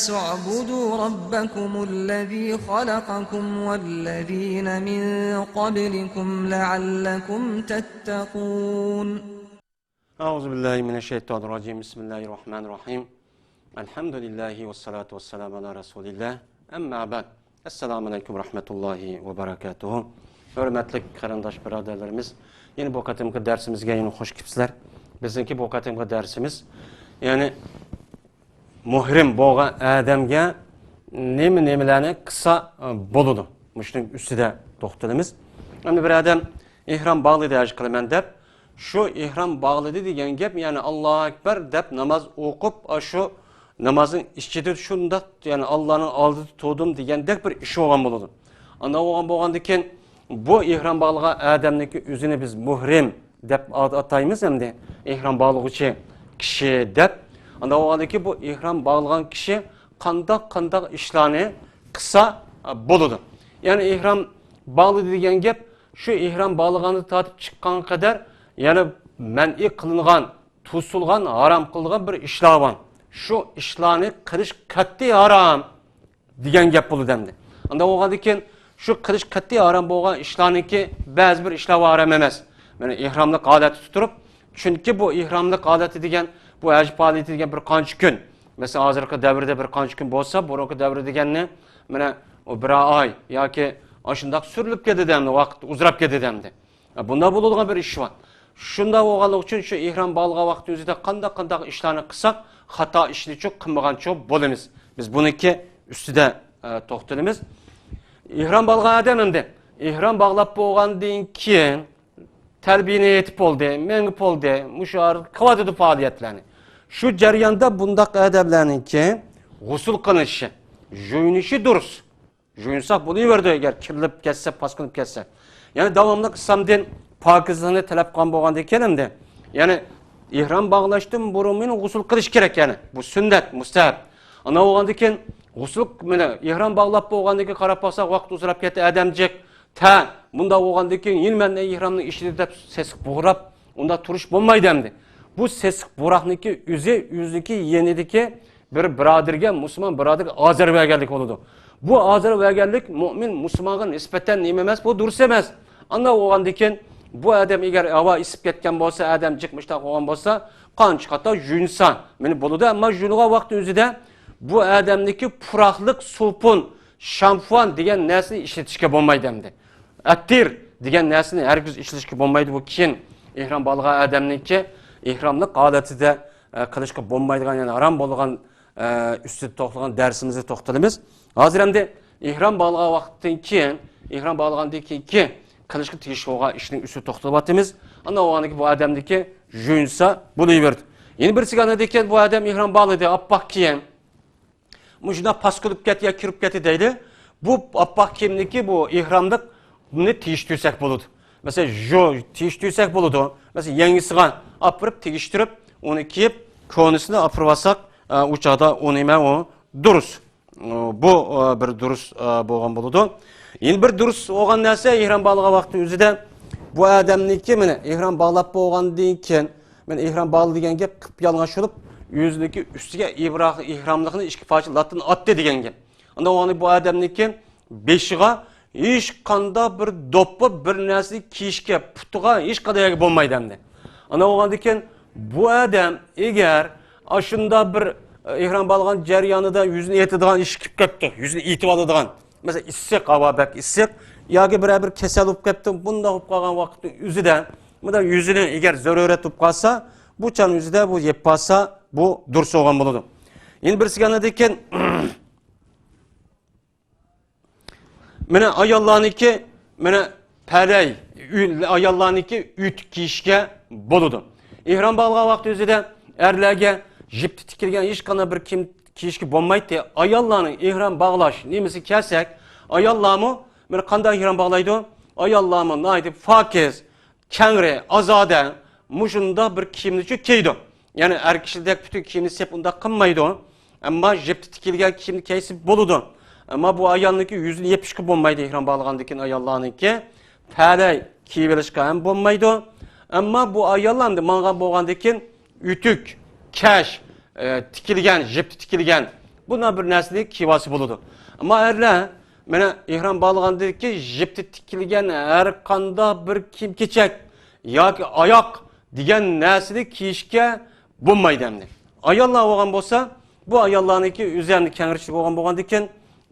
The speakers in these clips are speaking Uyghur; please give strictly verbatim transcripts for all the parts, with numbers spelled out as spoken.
اعبدوا ربكم الذي خلقكم والذين من قبلكم لعلكم تتقون. أعوذ بالله من الشيطان الرجيم. بسم الله الرحمن الرحيم. الحمد لله والصلاة والسلام على رسول الله. أما بعد. السلام عليكم ورحمة الله وبركاته. ھۆرمەتلىك قېرىنداش بۇرادەرلىرىمىز، يەنە بۇ قېتىمقى دەرسىمىزگە يەنە خوش كېلىپسىلەر. بىزنىڭكى بۇ قېتىمقى دەرسىمىز، يەنى مۇھرىم بولغان ئادەمگە نېمە نېمىلەرنى قىلسا بولىدۇ؟ مۇشۇنىڭ ئۈستىدە توختىلىمىز. ئەمدى بىر ئادەم ئېھرام باغلىدى ھەج قىلىمەن دەپ، شۇ ئېھرام باغلىدى دېگەن گەپ، يەنى ئاللاھۇ ئەكبەر دەپ ناماز ئوقۇپ، ئاشۇ نامازنىڭ ئىچىدە شۇنداق، يەنى ئاللانىڭ ئالدىدا تۇردۇم دېگەندەك بىر ئىش بولغان بولىدۇ. ئانداق بولغان بولغاندىكىن، بۇ ئېھرام باغلىغان ئادەمنىڭكى ئۆزىنى بىز مۇھرىم دەپ ئات-، ئاتايمىز ئەمدى، ئېھرام باغلىغۇچى كىشى دەپ. ئانداق بولغاندىكىن بۇ ئېھرام باغلىغان كىشى قانداق قانداق ئىشلارنى قىلسا بولىدۇ؟ يەنى ئېھرام باغلىدى دېگەن گەپ شۇ ئېھرام باغلىغاندىن تارتىپ چىققانغا قەدەر، يەنى مەنئى قىلىنغان، توسۇلغان، ھارام قىلىنغان بىر ئىشلار بار. شۇ ئىشلارنى قىلىش قەتئىي ھارام دېگەن گەپ بولىدۇ ئەمدى. ئانداق بولغاندىكىن شۇ قىلىش قەتئىي ھارام بولغان ئىشلارنىڭكى بەزى بىر ئىشلار ھارام ئەمەس. مانا ئېھراملىق ھالەتتە تۇرۇپ، چۈنكى بۇ ئېھراملىق ھالىتى دېگەن، بۇ ھەج پائالىيىتى دېگەن بىر قانچە كۈن، مەسىلەن، ھازىرقى دەۋردە بىر قانچە كۈن بولسا، بۇرۇنقى دەۋر دېگەننى، مانا، ئۇ بىر ئاي ياكى ئاشۇنداق سۈرۈلۈپ كېتىدۇ ئەمدى، ۋاقىت ئۇزىراپ كېتىدۇ ئەمدى. بۇنداق بولىدىغان بىر ئىش بار. شۇنداق بولغانلىقى ئۈچۈن شۇ ئېھرام باغلىغان ۋاقتى ئۆزىدە قانداق قانداق ئىشلارنى قىلساق، خاتا ئىشنىچۇ قىلمىغانچۇ بولىمىز. بىز بۇنىڭكى ئۈستىدە، ئە، توختىلىمىز. ئېھرام باغلىغان ئادەم ئەمدى ئېھرام باغلاپ بولغاندىن كېيىن تەلبىيىنى ئېيتىپ بولدى، مېڭىپ بولدى، مۇشۇ ئارىدا قىلىۋاتىدۇ پائالىيەتلەرنى. شۇ جەرياندا بۇنداق ئادەملەرنىڭكى غۇسۇل قىلىنىشى، يۇيۇنۇشى دۇرۇس. يۇيۇنساق بولۇۋېرىدۇ، ئەگەر كىرلىپ كەتسە، پاسكىنىپ كەتسە. يەنى داۋاملىق ئىسلامدىن پاكىزلىقنى تەلەپ قىلغان بولغاندىكىن ئەمدى، يەنى ئېھرام باغلاشتىن بۇرۇن مېنى غۇسۇل قىلىش كېرەك، يەنى بۇ سۈننەت، مۇستەھەب. ئانا بولغاندىكىن غۇسۇل، مانا ئېھرام باغلاپ بولغاندىكىن قاراپ باقساق، ۋاقىت ئۇزىراپ كەتتى، ئادەمجىك تە. مۇنداق بولغاندىكىن يەنە مەن ئېھرامنىڭ ئىچىدە دەپ سېسىق بۇغراپ، ئۇنداق تۇرۇش بولمايدۇ ئەمدى. بۇ سېسىق بۇراقنىڭكى ئۆزى، ئۆزىنىڭكى يېنىدىكى بىر بۇرادىرگە، مۇسۇلمان بۇرادىرگە ئازار بەرگەنلىك بولىدۇ. بۇ ئازار بەرگەنلىك مۆمىن مۇسۇلمانغا نىسبەتەن نېمە ئەمەس، بۇ دۇرۇس ئەمەس. ئانداق بولغاندىكىن بۇ ئادەم ئەگەر ھاۋا ئىسسىپ كەتكەن بولسا، ئادەمجىك مۇشتاق بولغان بولسا، قانچە قاتا يۇيۇنسا مانا بولىدۇ. ئەمما يۇيۇنغان ۋاقتى ئۆزىدە بۇ ئادەمنىڭكى پۇراقلىق سوپۇن، شامپۇان دېگەن نەرسىنى ئىشلىتىشكە بولمايدۇ ئەمدى. ئەتىر دېگەن نەرسىنى ھەرگىز ئىشلىتىشكە بولمايدۇ. بۇ كېيىن ئېھرام باغلىغان ئادەمنىڭكى ئېھراملىق ھالىتىدە، ئە، قىلىشقا بولمايدىغان، يەنى ھارام بولغان، ئە، ئۈستىدە توختىلىغان دەرسىمىزدە توختىلىمىز. ھازىر ئەمدى ئېھرام باغلىغان ۋاقىتتىن كېيىن، ئېھرام باغلىغاندىن كېيىنكى قىلىشقا تېگىشلىك بولغان ئىشنىڭ ئۈستىدە توختىلىۋاتىمىز. ئاندىن بولغاندىكىن بۇ ئادەمنىڭكى يۇيۇنسا بولۇۋېرىدۇ. يەنە بىرسىگە ئاندىن كېيىن بۇ ئادەم ئېھرام باغلىدى، ئاپئاق كىيىم. مۇشۇنداق پاس قىلىپ كەتتى يا كىرىپ كەتتى دەيلى. بۇ ئاپئاق كىيىمنىكى بۇ ئېھراملىقنى تېگىشتۈرسەك بولىدۇ. مەسىلەن، شۇ تېگىشتۈرسەك بولىدۇ. مەسىلەن، يېڭىسىغا ئاپىرىپ تېگىشتۈرۈپ، ئۇنى كىيىپ، كونىسىنى ئاپىرىۋالساق، ئە، ئۇ چاغدا ئۇ نېمە، ئۇ دۇرۇس. ئۇ، بۇ، ئە، بىر دۇرۇس، ئە، بولغان بولىدۇ. يەنە بىر دۇرۇس بولغان نەرسە، ئېھرام باغلىغان ۋاقتى ئۆزىدە بۇ ئادەمنىڭكى، مانا، ئېھرام باغلاپ بولغاندىن كېيىن، مانا ئېھرام باغلىدى دېگەن گەپ قىپيالىڭاچ بولۇپ، ئۆزىنىڭكى ئۈستىگە ئىبرا-، ئېھراملىقنى ئىككى پارچە لاتتىن ئاتتى دېگەن گەپ. ئاندىن ئۇنى بۇ ئادەمنىڭكى بېشىغا ھېچقانداق بىر دوپپا، بىر نەرسىنى كىيىشكە، پۇتىغا ھېچقانداق يەرگە بولمايدۇ ئەمدى. ئاندىن بولغاندىن كېيىن بۇ ئادەم ئەگەر ئاشۇنداق بىر، ئە، ئېھرام باغلىغان جەريانىدا يۈزىنى ئېتىدىغان ئىش كېلىپ كەپتۇ، يۈزىنى ئېتىۋالىدىغان. مەسىلەن، ئىسسىق، ھاۋا بەك ئىسسىق ياكى بىرەر بىر كېسەل بولۇپ كەپتۇ، بۇنداق بولۇپ قالغان ۋاقىتنىڭ ئۆزىدە، مۇنداق يۈزىنى ئەگەر زۆرۈرەت بولۇپ قالسا، بۇ چاغنىڭ ئۆزىدە بۇ يەپ قالسا، بۇ دۇرۇس بولغان بولىدۇ. يەنە بىرسىگە ئاندىن كېيىن، مانا ئاياللارنىڭكى، مانا پەلەي، ئۆ-، ئاياللارنىڭكى ئۆتۈك كىيىشكە بولىدۇ. ئېھرام باغلىغان ۋاقتى ئۆزىدە ئەرلەرگە يىپتا تىكىلگەن ھېچقانداق بىر كىيىم كىيىشكە بولمايتتى. ئاياللارنىڭ ئېھرام باغلاش نېمىسىگە كەلسەك، ئاياللارمۇ مانا قانداق ئېھرام باغلايدۇ؟ ئاياللارمۇ ناھايىتى پاكىز، كەڭرى، ئازادە، مۇشۇنداق بىر كىيىمنىچۇ كىيىدۇ. يەنى ئەر كىشىدەك پۈتۈن كىيىمنى سېلىپ ئۇنداق قىلمايدۇ. ئەمما يىپتا تىكىلگەن كىيىمنى كىيسە بولىدۇ. ئەمما بۇ ئايالنىڭكى يۈزىنى يېپىشقا بولمايدۇ، ئېھرام باغلىغاندىن كېيىن ئاياللارنىڭكى پەلەي كىيىۋېلىشقا ھەم بولمايدۇ. ئەمما بۇ ئاياللار ئەمدى ماڭغان بولغاندىن كېيىن ئۆتۈك، كەش، ئە، تىكىلگەن، يىپتا تىكىلگەن بۇنداق بىر نەرسىنى كىيىۋالسا بولىدۇ. ئەمما ئەرلەر مانا ئېھرام باغلىغاندىن كېيىن يىپتىن تىكىلگەن ھەر قانداق بىر كىيىم-كېچەك ياكى ئاياق دېگەن نەرسىنى كىيىشكە بولمايدۇ ئەمدى. ئاياللار بولغان بولسا، بۇ ئاياللارنىڭكى ئۆزى ئەمدى كەڭرىچىلىك بولغان بولغاندىكىن،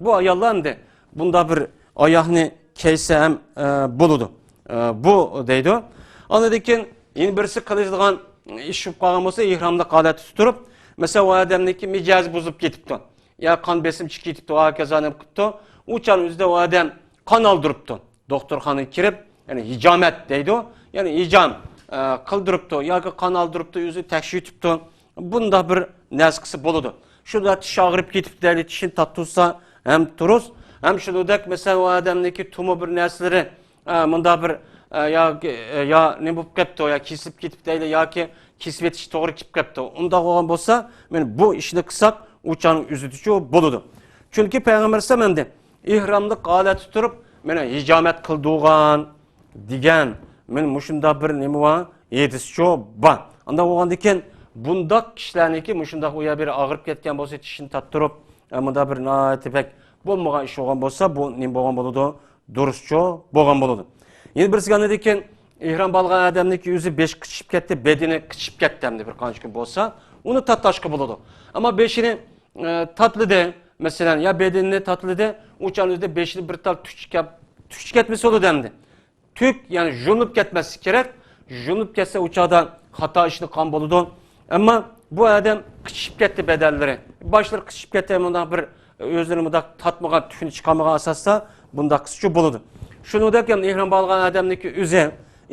بۇ ئاياللار ئەمدى بۇنداق بىر ئاياقنى كىيسە ھەم، ئە، بولىدۇ. ئە، بۇ دەيدۇ. ئاندىن كېيىن يەنە بىرسى قىلىدىغان ئىش بولۇپ قالغان بولسا، ئېھراملىق ھالەتتە تۇرۇپ، مەسىلەن، ئۇ ئادەمنىڭكى مىجەزى بۇزۇلۇپ كېتىپتۇ. يا قان بېسىمى چۈشۈپ كېتىپتۇ، ھاكازا نېمە قىپتۇ. ئۇ چاغ ئۆزىدە ئۇ ئادەم قان ئالدۇرۇپتۇ. دوختۇرخانىغا كىرىپ، يەنى ھىجامەت دەيدۇ. يەنى ھىجام، ئە، قىلدۇرۇپتۇ ياكى قان ئالدۇرۇپتۇ، ئۆزى تەكشۈرتۈپتۇ. بۇنداق بىر نەرسە قىلسا بولىدۇ. شۇنداق تىش ئاغرىپ كېتىپتۇ دەيلى، تىشىنى تارتتۇرسا ھەم تۇرۇس. ھەم شۇنىڭدەك، مەسىلەن، ئۇ ئادەمنىڭكى تۇمۇ بىر نەرسىلىرى، ئە، مۇنداق بىر، ئە، ياكى، ئە، يا نېمە بولۇپ قاپتۇ، يا كېسىلىپ كېتىپ دەيلى، ياكى كېسىۋېتىش توغرا كېلىپ قاپتۇ. ئۇنداق بولغان بولسا، مانا بۇ ئىشنى قىلساق، ئۇ چاغنىڭ ئۆزىدىچۇ بولىدۇ. چۈنكى پەيغەمبەر ئەلەيھىسسالام ئەمدى ئېھراملىق ھالەتتە تۇرۇپ، مانا ھىجامەت قىلدۇرغان دېگەن، مانا مۇشۇنداق بىر نېمە بار، ھەدىسچۇ بار. ئانداق بولغاندىكىن، بۇنداق كىشىلەرنىڭكى مۇشۇنداق ئۇ يەر بىر ئاغرىپ كەتكەن بولسا، چىشىنى تارتتۇرۇپ، ئە، مۇنداق بىر ناھايىتى بەك بولمىغان ئىش بولغان بولسا، بۇ نېمە بولغان بولىدۇ؟ دۇرۇسچۇ بولغان بولىدۇ. يەنە بىرسىگە ئاندىن كېيىن ئېھرام باغلىغان ئادەمنىڭكى ئۆزى بېشى قىچىشىپ كەتتى، بەدىنى قىچىشىپ كەتتى ئەمدى بىر قانچە كۈن بولسا، ئۇنى تاتاشقا بولىدۇ. ئەمما بېشىنى، ئە، تاتلىدى، مەسىلەن، يا بەدىنىنى تاتلىدى، ئۇ چاغنىڭ ئۆزىدە بېشىنى بىر تال تۈكچە كەپ-، تۈكچە كەتمىسە بولىدۇ ئەمدى. تۈك، يەنى يۇيۇنۇپ كەتمەسلىك كېرەك. يۇيۇنۇپ كەتسە، ئۇ چاغدا خاتا ئىشنى قىلغان بولىدۇ. ئەمما بۇ ئادەم قىچىشىپ كەتتى بەدەنلىرى. باشلىرى قىچىشىپ كەتتى، مۇنداق بىر ئۆزلىرى مۇنداق تاتمىغان، تۈكىنى چىقارمىغان ئاساستا بۇنداق قىلسىچۇ بولىدۇ. شۇنىڭدەك يەنە ئېھرام باغلىغان ئادەمنىڭكى ئۆزى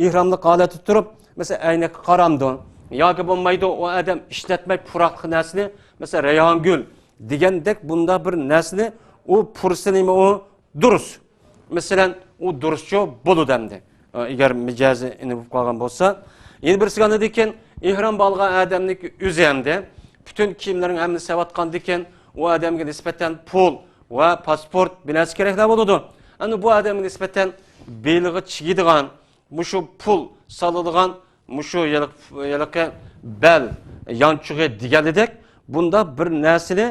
ئېھراملىق ھالەتتە تۇرۇپ، مەسىلەن، ئەينەككە قارامدۇ ياكى بولمايدۇ، ئۇ ئادەم ئىشلەتمەي پۇراقلىق نەرسىنى، مەسىلەن، رەيھانگۈل دېگەندەك بۇنداق بىر نەرسىنى ئۇ پۇرىسا نېمە ئۇ؟ دۇرۇس. مەسىلەن، ئۇ دۇرۇسچۇ بولىدۇ ئەمدى. ئە، ئەگەر مىجەزى ئىنى بولۇپ قالغان بولسا. يەنە بىرسىگە ئاندىن كېيىن ئېھرام باغلىغان ئادەمنىڭكى ئۆزى ئەمدى پۈتۈن كىيىملىرىنى ھەممىنى سېلىۋاتقاندىن كېيىن، ئۇ ئادەمگە نىسبەتەن پۇل ۋە پاسپورت بىر نەرسە كېرەكلەر بولىدۇ. ئەمدى بۇ ئادەمگە نىسبەتەن بېلىغا چىگىدىغان، مۇشۇ پۇل سالىدىغان، مۇشۇ ھېلىقى، ھېلىقى بەل يانچۇقى دېگەنلىدەك، بۇنداق بىر نەرسىنى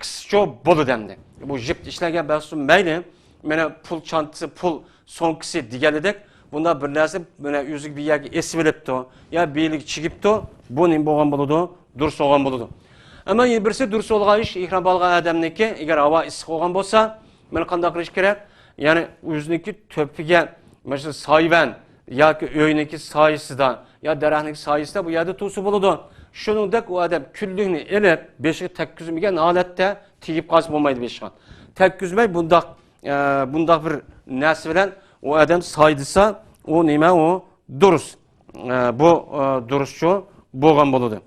قىسچۇ بولىدۇ ئەمدى. بۇ يىپتا ئىشلەنگەن بولسۇن مەيلى، مانا پۇل چانتىسى، پۇل سومكىسى دېگەنلىدەك، بۇنداق بىر نەرسە مانا ئۆزىگە بىر يەرگە ئېسىۋېلىپتۇ، يا بېلىگە چىگىپتۇ، بۇ نېمە بولغان بولىدۇ؟ دۇرۇس بولغان بولىدۇ. ئەمما يەنە بىرسى دۇرۇس بولغان ئىش، ئېھرام باغلىغان ئادەمنىڭكى، ئەگەر ھاۋا ئىسسىق بولغان بولسا، مانا قانداق قىلىش كېرەك؟ يەنى ئۆزىنىڭكى تۆپىگە، مەسىلەن، سايىۋەن ياكى ئۆينىڭكى سايىسىدا يا دەرەخنىڭكى سايىسىدا بۇ يەردە تۇرسا بولىدۇ. شۇنىڭدەك ئۇ ئادەم كۈنلۈكنى ئېلىپ، بېشىغا تەگكۈزمىگەن ھالەتتە تېگىپ قالسا بولمايدۇ بېشىغا. تەگكۈزمەي بۇنداق، ئە، بۇنداق بىر نەرسە بىلەن ئۇ ئادەم سايىدىسا، ئۇ نېمە، ئۇ دۇرۇس. ئە، بۇ، ئە، دۇرۇسچۇ بولغان بولىدۇ.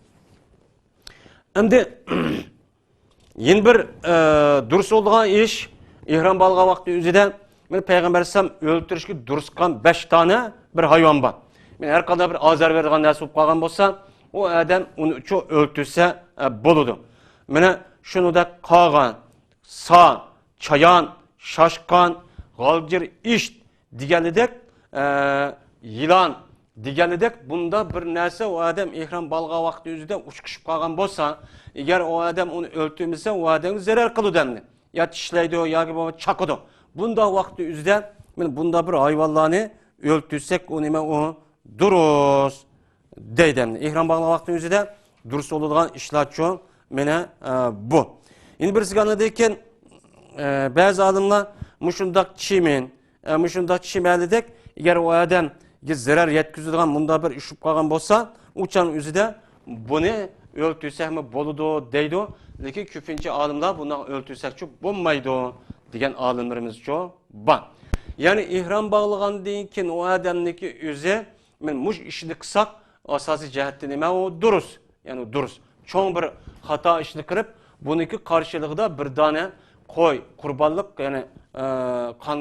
ئەمدى يەنە بىر، ئە، دۇرۇس بولىدىغان ئىش، ئېھرام باغلىغان ۋاقتى ئۆزىدە، مانا پەيغەمبەر ئەلەيھىسسالام ئۆلتۈرۈشكە دۇرۇس قىلغان بەش دانە بىر ھايۋان بار. مانا ھەر قانداق بىر ئازار بېرىدىغان نەرسە بولۇپ قالغان بولسا، ئۇ ئادەم ئۇنى شۇ ئۆلتۈرسە، ئە، بولىدۇ. مانا شۇنىڭدەك قاغان، سا، چايان، شاشقان، غالجىر، ئىشت دېگەنلىدەك، ئە، يىلان دېگەنلىدەك، بۇنداق بىر نەرسە ئۇ ئادەم ئېھرام باغلىغان ۋاقتى ئۆزىدە ئۇچقۇشۇپ قالغان بولسا، ئەگەر ئۇ ئادەم ئۇنى ئۆلتۈرمىسە، ئۇ ئادەمگە زەرەر قىلىدۇ ئەمدى. يا چىشلەيدۇ، ياكى بولمىسا چاقىدۇ. بۇنداق ۋاقتى ئۆزىدە مانا بۇنداق بىر ھايۋانلارنى ئۆلتۈرسەك، ئۇ نېمە، ئۇ دۇرۇس دەيدۇ ئەمدى. ئېھرام باغلىغان ۋاقتى ئۆزىدە دۇرۇس بولىدىغان ئىشلارچۇ مانا، ئە، بۇ. يەنە بىرسىگە ئاندىن كېيىن، ئە، بەزى ئالىملار مۇشۇنداق چىمىن، ئە، مۇشۇنداق چىمەنلىدەك، ئەگەر ئۇ ئادەمگە زەرەر يەتكۈزىدىغان مۇنداق بىر ئىش بولۇپ قالغان بولسا، ئۇ چاغنىڭ ئۆزىدە بۇنى ئۆلتۈرسەكمۇ بولىدۇ دەيدۇ. لېكىن كۆپىنچە ئالىملار بۇنداق ئۆلتۈرسەكچۇ بولمايدۇ دېگەن ئالىملىرىمىزچۇ بار. يەنى ئېھرام باغلىغاندىن كېيىن ئۇ ئادەمنىڭكى ئۆزى، مانا مۇشۇ ئىشنى قىلساق، ئاساسىي جەھەتتىن نېمە ئۇ دۇرۇس. يەنى دۇرۇس. چوڭ بىر خاتا ئىشنى قىلىپ، بۇنىڭكى قارشىلىقىدا بىر دانە قوي، قۇربانلىق، يەنى، ئە، قان،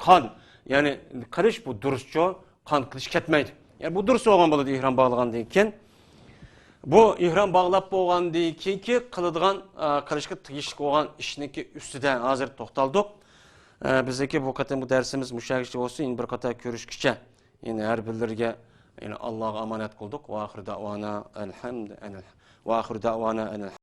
قان، يەنى قىلىش بۇ دۇرۇسچۇ، قان قىلىش كەتمەيدۇ. يەنى بۇ دۇرۇس بولغان بولىدۇ ئېھرام باغلىغاندىن كېيىن. بۇ ئېھرام باغلاپ بولغاندىن كېيىنكى قىلىدىغان، ئە، قىلىشقا تېگىشلىك بولغان ئىشنىڭكى ئۈستىدە ھازىر توختالدۇق. ئە، بىزنىڭكى بۇ قېتىمقى دەرسىمىز مۇشۇ يەرگىچە بولسۇن. يەنە بىر قېتىم كۆرۈشكىچە، يەنە ھەر بىرلىرىگە، يەنە ئاللاغا ئامانەت قىلدۇق. ۋە ئاخىر دەۋانا ئەلھەمدۇ-، ئەنەل-، ۋە ئاخىر دەۋانا ئەنەل